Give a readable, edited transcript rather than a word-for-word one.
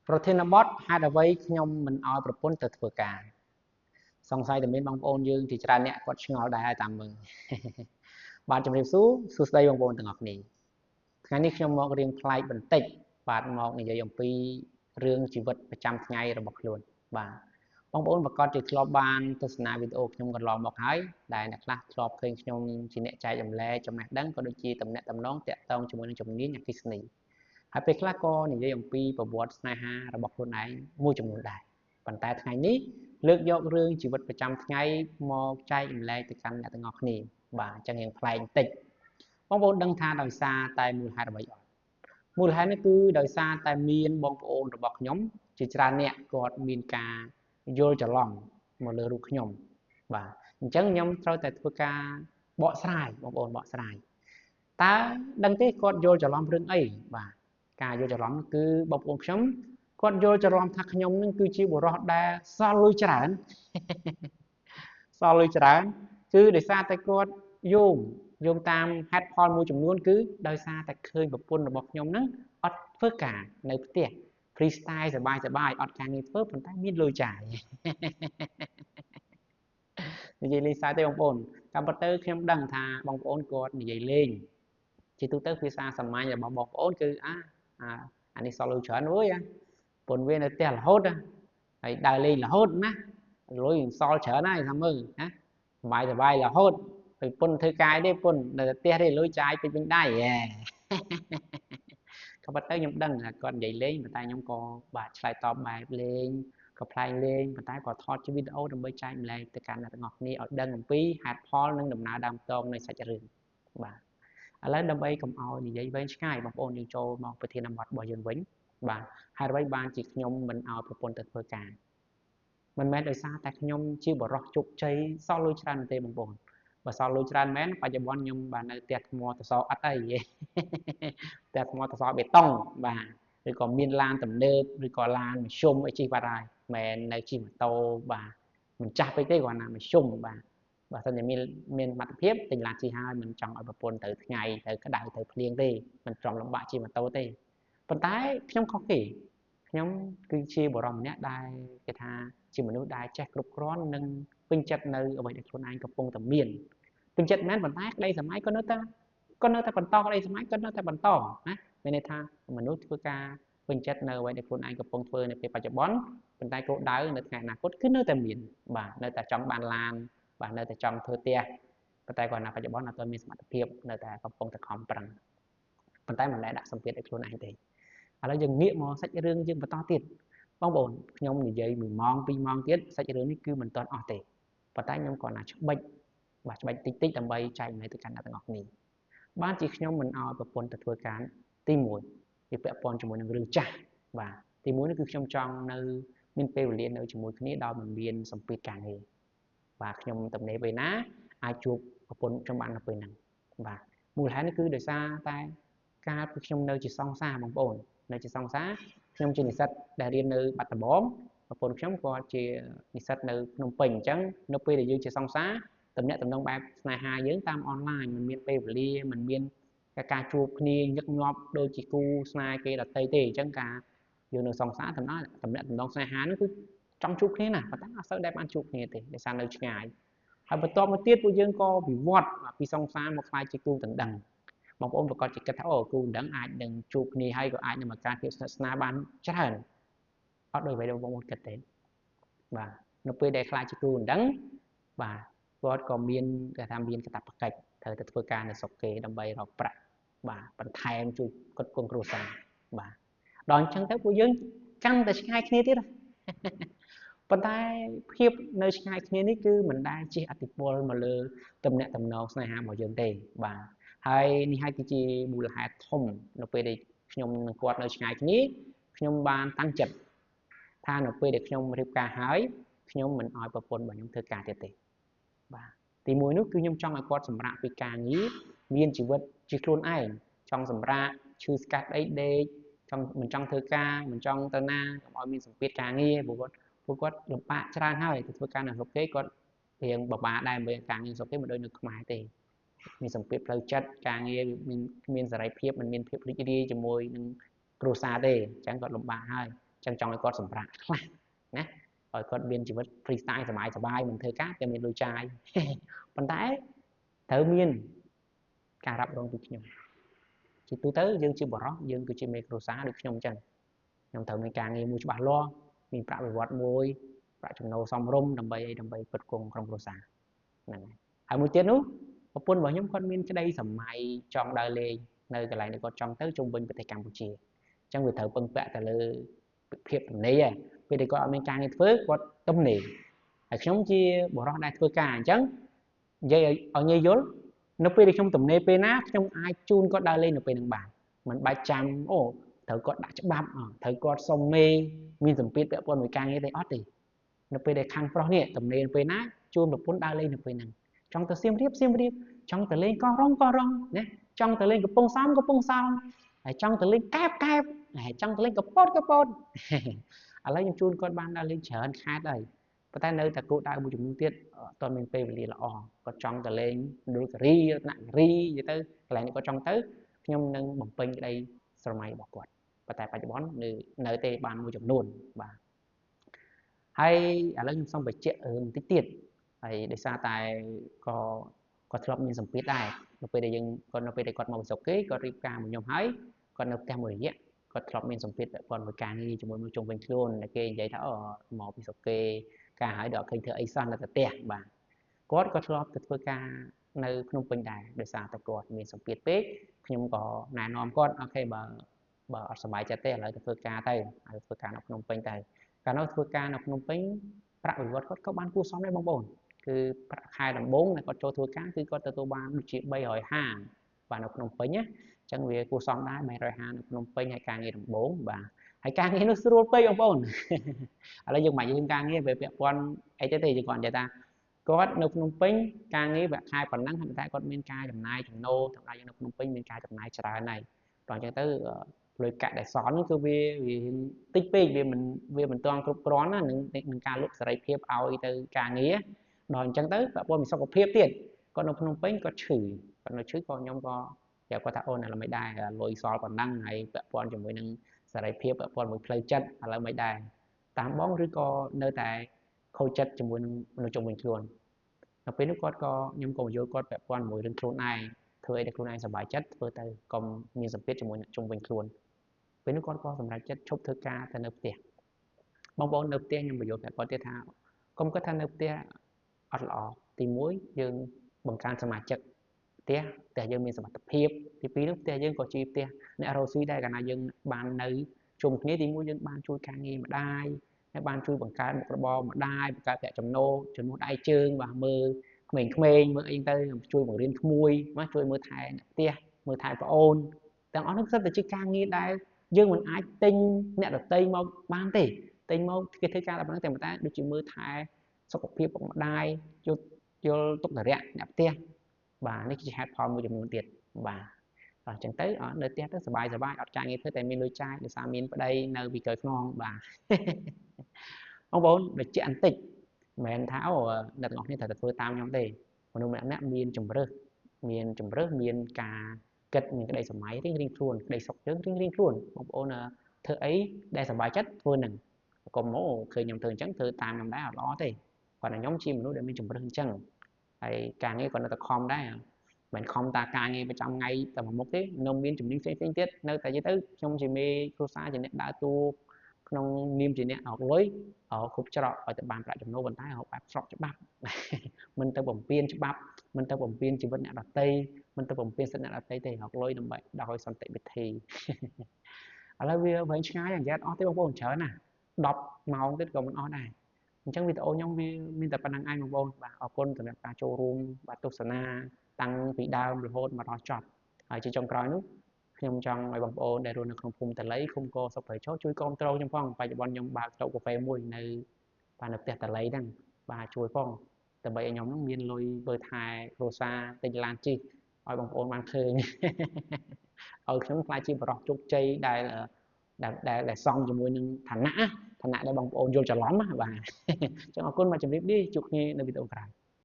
ប្រធានបទហេតុអ្វីខ្ញុំមិនឲ្យប្រពន្ធទៅធ្វើការសង្ស័យតែមានបងប្អូនយើងជាច្រើនអ្នកគាត់ឆ្ងល់ដែរតាមមើលបាទជំរាបសួរសួស្តីបងប្អូនទាំងអស់គ្នាថ្ងៃនេះខ្ញុំមករៀងប្លែកបន្តិចបាទមកនិយាយអំពីរឿងជីវិតប្រចាំថ្ងៃរបស់ខ្លួនបាទបងប្អូនប្រកាសជាធ្លាប់បានទស្សនាវីដេអូខ្ញុំកន្លងមកហើយដែលអ្នកខ្លះធ្លាប់ឃើញខ្ញុំជាអ្នកចែករំលែកចំណេះដឹងក៏ដូចជាតំណែងតាក់ទងជាមួយនឹងជំនាញអគ្គិសនីហើយពេលខ្លះក៏និយាយអំពីប្រវត្តិស្នេហារបស់ខ្លួនឯងមួយចំនួនដែរប៉ុន្តែថ្ងៃនេះលើកយករឿងជីវិតប្រចាំថ្ងៃមកចែករំលែកទៅកាន់អ្នកទាំងអស់គ្នាបាទអញ្ចឹងរៀងប្លែកបន្តិចបងប្អូនដឹងថាដោយសារតែមូលហេតុអ្វីអត់មូលហេតុនេះគឺដោយសារតែមានបងប្អូនរបស់ខ្ញុំជាច្រើនអ្នកគាត់មានការយល់ច្រឡំមកលើរូបខ្ញុំបាទអញ្ចឹងខ្ញុំត្រូវតែធ្វើការបកស្រាយបងប្អូនបកស្រាយតើដឹងទេគាត់យល់ច្រឡំរឿងអីបាទការយល់ច្រឡំគឺបងប្អូនខ្ញុំគាត់យល់ច្រឡំថាខ្ញុំនឹងគឺជាបុរសដែលសល់លុយច្រើនសល់លុយច្រើនគឺដោយសារតែគាត់យោងតាមហេតុផលមួយចំនួនគឺដោយសារតែឃើញប្រពន្ធរបស់ខ្ញុំនឹងអត់ធ្វើការនៅផ្ទះ freestyle សប្បាយសប្បាយអត់ការងារធ្វើប៉ុន្តែមានលុយចាយនិយាយលេងសើចទេបងប្អូនតាមពិតទៅខ្ញុំដឹងថាបងប្អូនគាត់និយាយលេងជាទូទៅភាសាសាមញ្ញរបស់បងប្អូនគឺអានេះសល់លុយច្រើនអើយពុនវានៅផ្ទះរហូតហើយដើរលេងរហូតណាលុយសល់ច្រើនហើយថាមើលណាសប្បាយសប្បាយរហូតហើយពុនធ្វើកាយទេពុននៅផ្ទះទេលុយចាយពេញពេញដៃក៏ប៉ុន្តែខ្ញុំដឹងថាគាត់និយាយលេងប៉ុន្តែខ្ញុំក៏បាទឆ្លើយតបបែបលេងក៏ប្លែងលេងប៉ុន្តែក៏ថតជាវីដេអូដើម្បីចែកម្លែកទៅកាន់អ្នកទាំងអស់គ្នាឲ្យដឹងអំពីហេតុផលនិងដំណើរដើមតងនៃសាច់រឿងបាទឥឡូវដើម្បីកុំឲ្យនិយាយវែងឆ្ងាយបងប្អូនយើងចូលមកប្រធានបទរបស់យើងវិញបាទហេតុអ្វីបានជាខ្ញុំមិនឲ្យប្រពន្ធទៅធ្វើការមិនមែនដោយសារតែខ្ញុំជាបុរសជោគជ័យសល់លុយច្រើនទេបងប្អូនបើសល់លុយច្រើនមែនបច្ចុប្បន្នខ្ញុំបាទនៅផ្ទះថ្មតសអត់អីផ្ទះថ្មតសបេតុងបាទឬក៏មានឡានទំនើបឬក៏ឡានមធ្យមអីជិះបាត់ហើយមិននៅជិះម៉ូតូបាទមិនចាស់ពេកទេគ្រាន់តែមធ្យមបាទបើសិនជាមានសមត្ថភាពទិញឡានជិះហើយមិនចង់ឲ្យប្រពន្ធទៅថ្ងៃទៅក្តៅទៅភ្លៀងទេមិនព្រមលំបាកជិះម៉ូតូទេប៉ុន្តែខ្ញុំខុសគេខ្ញុំគឺជាបុរសម្នាក់ដែលគេថាជាមនុស្សដែលចេះគ្រប់គ្រាន់និងពេញចិត្តនៅអ្វីដែលខ្លួនឯងកំពុងតែមានពេញចិត្តមែនប៉ុន្តែក្តីសម័យក៏នៅតែបន្តក្តីសម័យក៏នៅតែបន្តណាមានន័យថាមនុស្សធ្វើការពេញចិត្តនៅអ្វីដែលខ្លួនឯងកំពុងធ្វើនៅពេលបច្ចុប្បន្នប៉ុន្តែគោលដៅនៅថ្ងៃអនាគតគឺនៅតែមានបាទនៅតែចង់បានឡានបាទនៅតែចង់ធ្វើផ្ទះប៉ុន្តែគាត់ណាបច្ចុប្បន្នអត់ទាន់មានសមត្ថភាពនៅតែកំពុងតែខំប្រឹងប៉ុន្តែមិនដែលដាក់សម្ពាធឲ្យខ្លួនឯងទេឥឡូវយើងងាកមកសាច់រឿងយើងបន្តទៀតបងប្អូនខ្ញុំនិយាយ1ម៉ោង2ម៉ោងទៀតសាច់រឿងនេះគឺមិនទាន់អស់ទេប៉ុន្តែខ្ញុំគ្រាន់តែច្បិចបាទច្បិចតិចតិចដើម្បីចែករំលែកទៅកាន់អ្នកទាំងអស់គ្នាបានជាខ្ញុំមិនឲ្យប្រពន្ធទៅធ្វើការទី1វាពាក់ព័ន្ធជាមួយនឹងរឿងចាស់បាទទី1នេះគឺខ្ញុំចង់នៅមានពេលវេលានៅជាមួយគ្នាដោយមិនមានសម្ពាធការងារបាទខ្ញុំទំនេរពេលណាអាចជួបប្រពន្ធខ្ញុំបាននៅពេលហ្នឹងបាទមូលហេតុនេះគឺដោយសារតែកាលពីខ្ញុំនៅជាសង្សារបងប្អូននៅជាសង្សារខ្ញុំជានិស្សិតដែលរៀននៅបាត់ដំបងប្រពន្ធខ្ញុំគាត់ជានិស្សិតនៅភ្នំពេញអញ្ចឹងនៅពេលដែលយើងជាសង្សារតំណែងបែបស្នេហាយើងតាមអនឡាញមិនមានពេលវេលាមិនមានការជួបគ្នាញឹកញាប់ដូចជាគូស្នេហ៍គេដទៃទេអញ្ចឹងការយើងនៅសង្សារតំណែងស្នេហានោះគឺចង់ជួបគ្នាណាប៉ុន្តែអត់សូវដែលបានជួបគ្នាទេដោយសារនៅឆ្ងាយហើយបន្ទាប់មកទៀតពួកយើងក៏វិវត្តពីសង្សារមកក្លាយជាគូដណ្ដឹងបងប្អូនប្រកាសជាគិតថាអូគូដណ្ដឹងអាចនឹងជួបគ្នាហើយក៏អាចនឹងបង្កើតភាពស្និទ្ធស្នាលបានច្រើនអត់ដូចអ្វីដែលបងប្អូនគិតទេបាទនៅពេលដែលក្លាយជាគូដណ្ដឹងបាទគាត់ក៏មានគេថាមានកាតព្វកិច្ចត្រូវតែធ្វើការនៅស្រុកគេដើម្បីរកប្រាក់បាទបន្ថែមជួយផ្គត់ផ្គង់គ្រួសារបាទដល់អញ្ចឹងទៅពួកយើងកាន់តែឆ្ងាយគ្នាទៀតប៉ុន្តែភាពនៅឆ្ងាយគ្នានេះគឺមិនដែលជះឥទ្ធិពលមកលើទំនាក់ទំនងស្នេហារបស់យើងទេបាទហើយនេះហើយគឺជាមូលហេតុធំនៅពេលដែលខ្ញុំនិងគាត់នៅឆ្ងាយគ្នាខ្ញុំបានតាំងចិត្តថានៅពេលដែលខ្ញុំរៀបការហើយខ្ញុំមិនឲ្យប្រពន្ធរបស់ខ្ញុំធ្វើការទៀតទេបាទទីមួយនោះគឺខ្ញុំចង់ឲ្យគាត់សម្រាកពីការងារមានជីវិតជាខ្លួនឯងចង់សម្រាកឈឺស្កាត់អីដេកចង់មិនចង់ធ្វើការមិនចង់ទៅណាកុំឲ្យមានសម្ពាធការងារព្រោះគាត់លំបាកច្រើនហើយទៅធ្វើការនៅស្រុកគេគាត់រៀងបបាដែរមើលការងារស្រុកគេមិនដូចនៅខ្មែរទេមានសម្ពាធផ្លូវចិត្តការងារមានសេរីភាពមិនមានភាពរីករាយជាមួយនឹងគ្រួសារទេអញ្ចឹងគាត់លំបាកហើយ ចឹងចង់ឲ្យគាត់សម្រាកខ្លះណាឲ្យគាត់មានជីវិត freestyle សบายសบายមិនធ្វើការតែមានលុយចាយប៉ុន្តែត្រូវមានការរ៉ាប់រងពីខ្ញុំជាទូទៅយើងជាបរិសុទ្ធយើងគឺជាមេគ្រួសារដូចខ្ញុំអញ្ចឹងខ្ញុំត្រូវមានការងារមួយច្បាស់លាស់មានប្រាក់បៀវត្សមួយប្រាក់ចំណូលសមរម្យដើម្បីអីដើម្បីផ្គត់ផ្គង់ក្រុមគ្រួសារហ្នឹងហើយហើយមួយទៀតនោះប្រពន្ធរបស់ខ្ញុំគាត់មានក្តីសម័យចង់ដើរលេងនៅកន្លែងដែលគាត់ចង់ទៅជុំវិញប្រទេសកម្ពុជាអញ្ចឹងវាត្រូវពឹងពាក់ទៅលើភាពទំនេរពេលដែលគាត់អត់មានការងារធ្វើគាត់ទំនេរហើយខ្ញុំជាបុរសដែលធ្វើការអញ្ចឹងនិយាយឲ្យងាយយល់នៅពេលដែលខ្ញុំទំនេរពេលណាខ្ញុំអាចជូនគាត់ដើរលេងនៅពេលហ្នឹងបានមិនបាច់ចាំអូត្រូវគាត់ដាក់ច្បាប់ត្រូវគាត់សុំមេមានសម្ពាធពាក់ព័ន្ធមួយការងារទេអត់ទេនៅពេលដែលខាងប្រុសនេះទំនេរពេលណាជូនប្រពន្ធដើរលេងនៅពេលហ្នឹងចង់ទៅសៀមរាបសៀមរាបចង់ទៅលេងកោះរងកោះរងណាចង់ទៅលេងកំពង់សោមកំពង់សោមហើយចង់ទៅលេងកែបកែបហើយចង់ទៅលេងកពតកពតឥឡូវខ្ញុំជូនគាត់បានដើរលេងច្រើនខេត្តហើយប៉ុន្តែនៅតែគោលដៅមួយចំនួនទៀតអត់ទាន់មានពេលវេលាល្អគាត់ចង់ទៅលេងមណ្ឌលគិរីរតនគិរីនិយាយទៅកន្លែងនេះគាត់ចង់ទៅខ្ញុំនឹងបំពេញក្តីស្រមៃរបស់គាត់ប៉ុន្តែបច្ចុប្បន្ននៅទេបានមួយចំនួនបាទហើយឥឡូវខ្ញុំសូមបញ្ជាក់រឿងបន្តិចទៀតហើយដោយសារតែក៏គាត់ធ្លាប់មានសម្ពាធដែរនៅពេលដែលយើងគាត់នៅពេលដែលគាត់មកពីស្រុកគេគាត់រៀបការមួយខ្ញុំហើយគាត់នៅផ្ទះមួយរយៈគាត់ធ្លាប់មានសម្ពាធពាក់ព័ន្ធមួយការងារជាមួយមនុស្សជុំវិញខ្លួនដែលគេនិយាយថាអូមកពីស្រុកគេការហើយដល់ឃើញធ្វើអីសោះនៅតែផ្ទះបាទគាត់ក៏ធ្លាប់ទៅធ្វើការនៅភ្នំពេញដែរដោយសារតែគាត់មានសម្ពាធពេកខ្ញុំក៏ណែនាំគាត់អូខេបើអត់សប្បាយចិត្តទេឥឡូវទៅធ្វើការទៅហើយធ្វើការនៅភ្នំពេញទៅកាលនោះធ្វើការនៅភ្នំពេញប្រាក់បៀវត្សគាត់ក៏បានគួរសមដែរបងប្អូនគឺប្រាក់ខែដំបូងដែលគាត់ចូលធ្វើការគឺគាត់ទទួលបានដូចជា350បាទនៅភ្នំពេញណាអញ្ចឹងវាគួរសមដែរ350នៅភ្នំពេញហើយការងារដំបូងបាទហើយការងារនោះស្រួលពេកបងប្អូនឥឡូវយើងមិនយើងការងារវាពាក់ព័ន្ធអីទេយើងគាត់និយាយថាគាត់នៅភ្នំពេញការងារប្រាក់ខែប៉ុណ្ណឹងហើយតែគាត់មានការចំណាយចំណូលសម្រាប់យើងនៅភ្នំពេញមានការចំណាយច្រើនហើយដល់អញ្ចឹងទៅលុយកាក់ដែលសល់គឺវាតិចពេកវាមិនទាន់គ្រប់គ្រាន់ណានឹងការលុបសេរីភាពឲ្យទៅការងារដល់អញ្ចឹងទៅពាក់ព័ន្ធមានសុខភាពទៀតគាត់នៅភ្នំពេញគាត់ឈឺគាត់នៅឈឺក៏ខ្ញុំក៏ប្រាប់គាត់ថាអូនឥឡូវមិនដែរលុយសល់ប៉ុណ្ណឹងហើយពាក់ព័ន្ធជាមួយនឹងសេរីភាពពាក់ព័ន្ធមួយផ្លូវចិត្តឥឡូវមិនដែរតាមបងឬក៏នៅតែខូចចិត្តជាមួយនឹងមនុស្សជុំវិញខ្លួនដល់ពេលនោះគាត់ក៏ខ្ញុំក៏យល់គាត់ពាក់ព័ន្ធមួយរឿងខ្លួនឯងធ្វើអីដែលខ្លួនឯងសប្បាយចិត្តធ្វើទៅកុំមានសម្ពាធជាមួយអ្នកជុំវិញខ្លួនពេលនោះគាត់ក៏សម្រេចចិត្តឈប់ធ្វើការទៅនៅផ្ទះបងប្អូននៅផ្ទះខ្ញុំបញ្យល់ប្រាប់គាត់ទៀតថាកុំគិតថានៅផ្ទះអត់ល្អទី1យើងបង្កើនសមាជិកផ្ទះយើងមានសមត្ថភាពទី2នោះផ្ទះយើងក៏ជាផ្ទះអ្នករស់ស៊ីដែរកាលណាយើងបាននៅជុំគ្នាទី1យើងបានជួយការងារម្ដាយហើយបានជួយបង្កើតមុខរបរម្ដាយបង្កើតប្រាក់ចំណូលជំនួសដៃជើងបាទមើលក្មេងៗមើលអីទៅជួយបង្រៀនក្មួយបាទជួយមើលថែអ្នកផ្ទះមើលថែប្អូនទាំងអស់នោះសុទ្ធតែជាការងារដែលយើងមិនអាចទិញអ្នកដទៃមកបានទេទិញមកគេធ្វើការតែប៉ុណ្្នឹងតែដូចជាមើលថែសុខភាពពុកម្ដាយយល់ទុក្ខធរៈអ្នកផ្ទះបាទនេះគឺជាហេតុផលមួយចំនួនទៀតបាទអញ្ចឹងទៅនៅផ្ទះទៅសบายសบายអត់ការងារធ្វើតែមានលុយចាយដោយសារមានប្តីនៅពីក្រោយខ្នងបាទបងប្អូនបញ្ជាក់បន្តិចមិនមែនថាអូអ្នកទាំងអស់គ្នាត្រូវតែធ្វើតាមខ្ញុំទេមនុស្សម្នាក់ៗមានជំរើសមានការគិតមានក្តីសម័យរៀងៗខ្លួនក្តីសុខយើងរៀងៗខ្លួនបងប្អូនធ្វើអីដែលសប្បាយចិត្តធ្វើនឹងកុំមកឃើញខ្ញុំធ្វើអញ្ចឹងធ្វើតាមខ្ញុំដែរអត់ល្អទេគាត់ថាខ្ញុំជាមនុស្សដែលមានជំរើសអញ្ចឹងហើយការងារក៏នៅតែខំដែរមិនខំតាការងារប្រចាំថ្ងៃតែមួយមុខទេនៅមានជំនាញផ្សេងៗទៀតនៅតែនិយាយទៅខ្ញុំជាមេគ្រួសារជាអ្នកដើរតួក្នុងនាមជាអ្នកអកលុយគ្រប់ច្រកឲ្យតែបានប្រាក់ចំណូលប៉ុន្តែរកបែបស្របច្បាប់មិនទៅបំពេញច្បាប់មិនទៅបំពេញជីវិតអ្នកដទៃមិនទៅបំពេញសិទ្ធិអ្នកដទៃទេរកលុយដើម្បីដោយសន្តិវិធីឥឡូវវាវែងឆ្ងាយអញ្ចឹងអត់ទេបងប្អូនច្រើនណាស់10ម៉ោងទៀតក៏មិនអស់ដែរអញ្ចឹងវីដេអូខ្ញុំវាមានតែប៉ុណ្្នឹងឯងបងប្អូនបាទអរគុណសម្រាប់ការចូលរួមបាទទស្សនាតាំងពីដើមរហូតមកដល់ចប់ហើយជាចុងក្រោយនោះខ្ញុំចង់ឲ្យបងប្អូនដែលរស់នៅក្នុងភូមិតល័យឃុំកសុកព្រៃឈរជួយគាំទ្រខ្ញុំផងបច្ចុប្បន្នខ្ញុំបើកតូបកាហ្វេមួយនៅបាទនៅផ្ទះតល័យហ្នឹងបាទជួយផងដើម្បីឲ្យខ្ញុំនឹងមានលុយបើថែគ្រួសារទិញឡានជិះឲ្យបងប្អូនបានឃើញឲ្យខ្ញុំខ្លាចជាបរិសុទ្ធជោគជ័យដែលដែលសមជាមួយនឹងឋានៈដែលបងប្អូនយល់ច្រឡំណាបាទអញ្ចឹងអរគុណមកជម្រាបលាជួបគ្នានៅវីដេអូក្រោយ